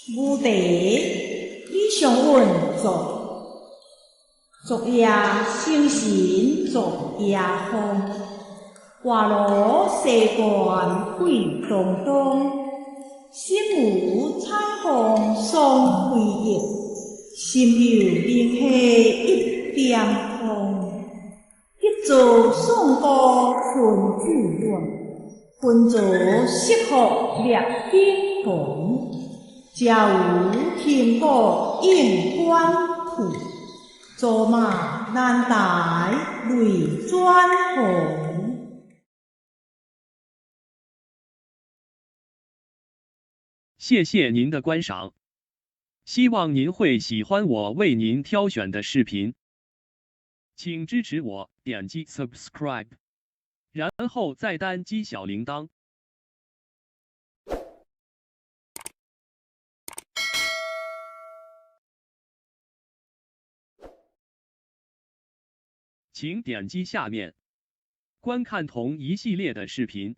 牛茶李尚允作，昨夜星辰昨夜風，外羅西關鬼東東，心有彩鳳雙飛翼，心有靈犀一點通。一座宋歌春之戀，分做適福獵頂紅。朝有聽鼓應官去，走馬難帶淚轉紅。謝謝您的觀賞，希望您會喜歡我為您挑選的視頻，請支持我點擊 subscribe，然後再單擊小鈴鐺。請點擊下面觀看同一系列的視頻。